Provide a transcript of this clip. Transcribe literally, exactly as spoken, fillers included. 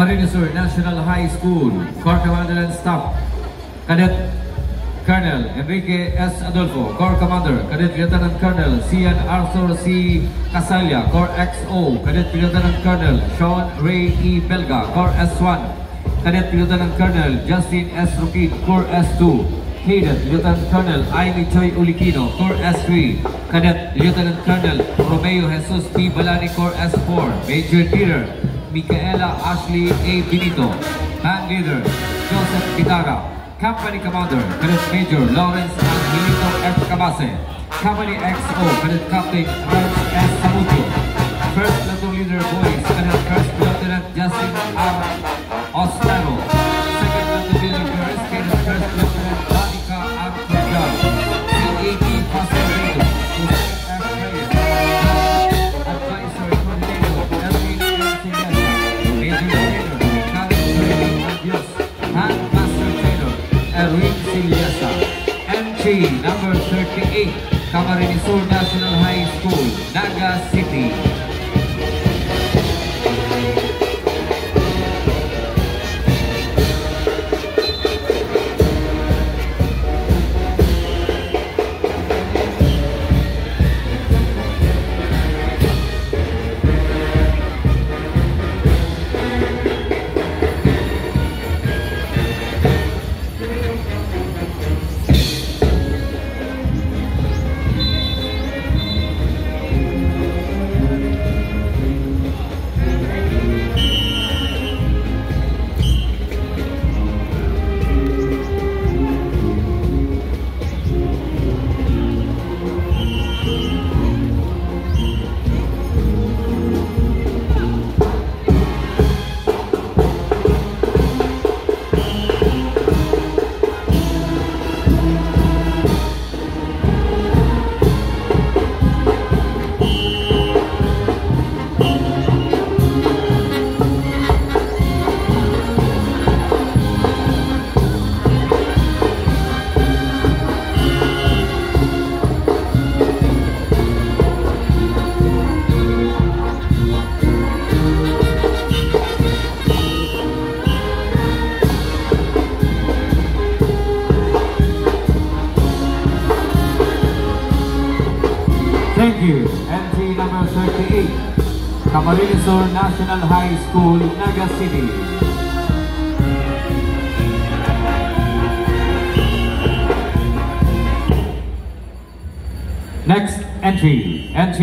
Camarines Sur National High School, Corps Commander and Staff, Cadet Colonel Enrique S. Adolfo, Corps Commander, Cadet Lieutenant Colonel Cian Arthur C. Casalla, Corps X O, Cadet Lieutenant Colonel Sean Ray E. Belga, Corps S one, Cadet Lieutenant Colonel Justin S. Roquid, Corps S two, Cadet Lieutenant Colonel Aimee Choi Ulikino, Corps S three, Cadet Lieutenant Colonel Romeo Jesus P. Balani, Corps S four, Major Leader Micaela Ashley A. Benito, Band Leader Joseph Guitarra, Company Commander Cadet Major Lawrence Angelito F. Cabase, Company X O Cadet Captain Reg S. Samudio, First Platoon Leader Boys Cadet First Lieutenant Justin R. Ostero, Second Platoon Leader Girls Cadet First Lieutenant Monica R. Cordial, C A T Pastor Reyes, Jose F. Reyes, Advisor Coordinator Elvin M. Siniesa, Major Trainer Karen Joy Dios, Handmaster Trainer Erwin Siliasa, M G number thirty-eight, Camarines Sur National High School, Naga City. Thank you. Entry number thirty-eight, Camarines Sur National High School, Naga City. Next entry, entry